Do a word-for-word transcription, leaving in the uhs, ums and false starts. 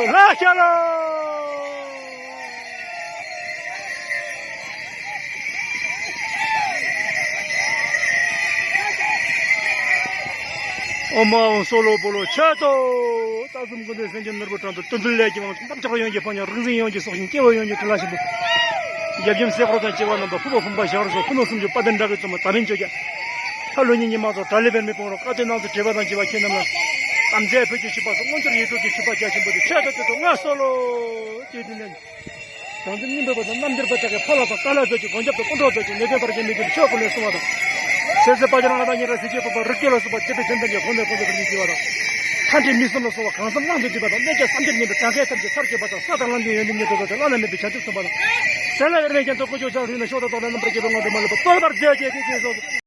ལ་ཤ་ལ། ཨོ་མ་ཨོ་སོ་ལོ་པོ་ལོ་ཆ་ཏོ། རྩ་གསུམ་ཀུན་འདུས་སེམས་ཅན་ནོར་བུ་གྲངས་མེད་དོན་དུ་ལས་ཀྱི་དབང་ཕྱུག་རྣམ་དག་ཡོངས་ཀྱི་ཕོ་ཉ་རིག་འཛིན་ཡོངས་ཀྱི་སྲོག་ཤིང་སྐྱེ་བོ་ཡོངས་ཀྱི་ཕྲིན་ལས་ཆེན་པོ། རྒྱལ་ཁྱིམ་སྲས་འཁོར་དང་བཅས་པ་རྣམ་པ་ཕུར་པ་ཕུང་པོ་ཞག་རོ་སོགས་ཕུ་ནུ་སུམ་ཅུ་དཔལ་ལྡན་འདྲ་གི་བཙུན་མོ་དམ་པའི་ཆོས་རྒྱལ། ལྷ་ཀླུ་གཉན་གྱི་དམག་ཚོགས་དགྲ་ལས་བེར་མེད་དཔུང་རོགས་བཀའ་བསྟན་དང་ཚུལ་བྲལ་བ་དང་བཅས་པ་ཁྱེད་རྣམས་ལ། དམ་རྫས་ཕུལ་གྱི་མཆོད་པ་སོགས་མངོན་གྱུར་ཡེ་གྲོལ་གྱི་མཆོད་པ་རྒྱ་ཆེན་པོ་དེ་ཆོས་ཐོག་ཏུ་ཏུ་ང་གསོལ་ལོ། ཅེས་དྲིས་ལན། བྱང་ཆུབ་སྙིང་པོའི་བུ་དང་རྣལ་འབྱོར་པ་དག་གི་ཕ་ལ་དང་ཀ་ལ་མཛོད་ཀྱི་མགོན་སྐྱབས་དང་སྐུ་འགྲོ་མཛོད་ཀྱི་ངེས་དོན་བར་གྱི་མི་འདུལ་ཆོས་སྐུ་ལས་གསུངས་པ་དང་། སེམས་ཅན་དཔལ་གྱི་རང་ལ་དང་ཉེ་ར་སྲིད་ཀྱི་བུ་པ་རིགས་རྒྱུད་ལ་སོགས་པ་སྤྱི་དཔལ་ཅན་དང་གི་དགོངས་ནས་དགོངས་པའི་བར་གྱི་བགྱི་བ་དང་། ལྷ་འདྲེ་མི་གསུམ་ལ་སོགས་པ་གང་བསམ་དབང་དུ་འདུས་པ་དང་གནོད་བྱེད་བསམ་གྱིས་མི་ཁྱབ་གྲངས་ཀའི་ཐབས་ཀྱིས་ཚར་གཅོད་པ་དང་ས་དང་ལམ་གྱི་ཡོན་ཏན་ཉིད་དུ་བཟོ་སྟེ་བླ་ན་མེད་པའི་བྱང་ཆུབ་སེམས་དཔའ་དང་། དེ་ལ་ཡར་མེད་རྐྱེན་དུ་ཀུ་ཅོ་བྱང་རིག་ན་ཤོག་དང་རྟོགས་ལ་རྣམ་པར་རྒྱལ་བའི་ངང་དུ་མ་ལུས་པ་རྟོགས་པར་མཛད་ཅེས་ཀྱི་སྐྱེས་སོ།